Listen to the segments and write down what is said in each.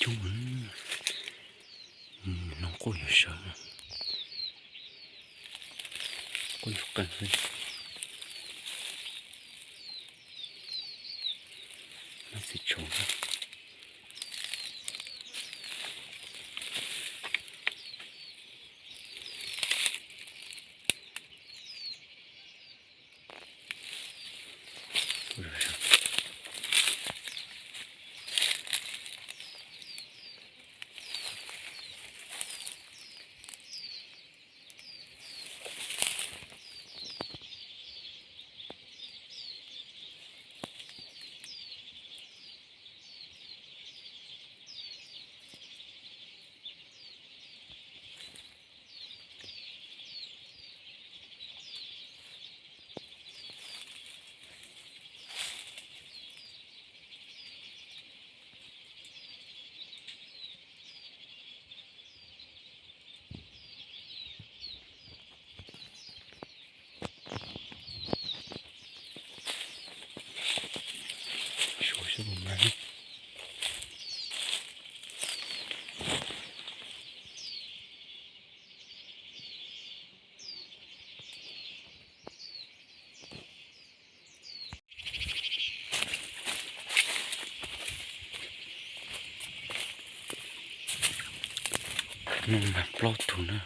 tub, no quaj yuav sawv, quaj ntsuag qees xwb. Noj txiv tsho. Suav sab puas mag. Muaj mas plaub tug na.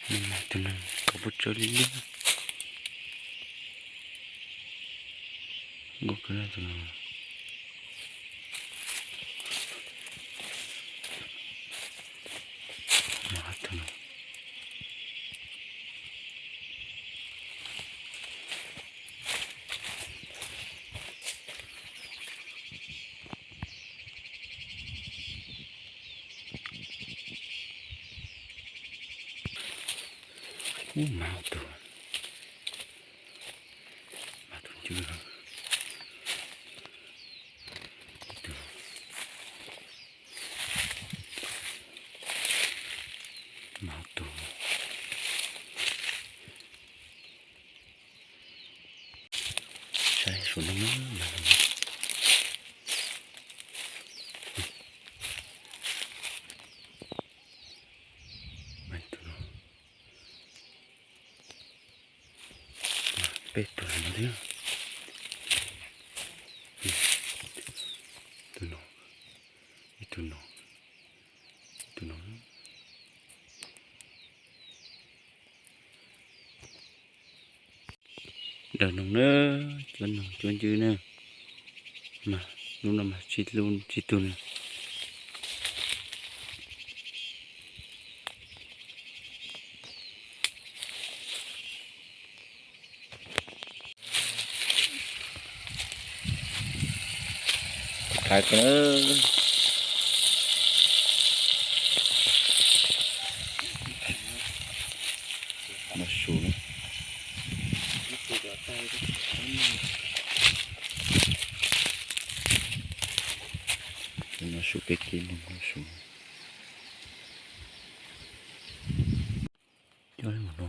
Muaj mas tus no kov puab tsawb liab liab. Nkauj kawg tus no. Mas tus no. Ub, mas tus, mas tus ncw, ib tug, mas tus. Saib suav neeg mas, mas tus no. Peb tug no thiab. Tus no, ib tug no, ib tug no. Daws noog na, cuab noog cuab ncw na. Mas lub no mas tsib lub tsib tug na. Thaiv ko na. Noj su na. Noj su peb kev noj su. Coj mus no.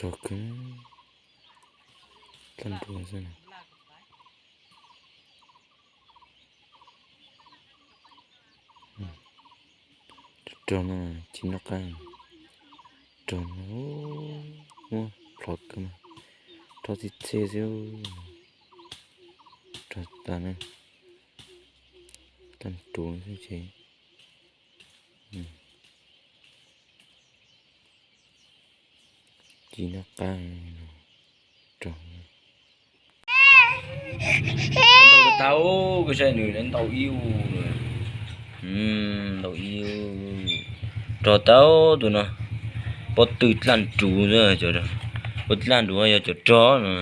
Rog kawg, dlaj nruv xwb na. Rog no tsis noj qab, rog no muab plhov kawg, rog txi txhe xwb, rog tas na, dlaj nruv xwb ces. Tsis noj qab, rog. Ntau tau, koj saib nws ntau ib u, ntau ib u. Rog tau tus no, pob tw dlaj nruv, pob tw dlaj nruv yog cov rog no.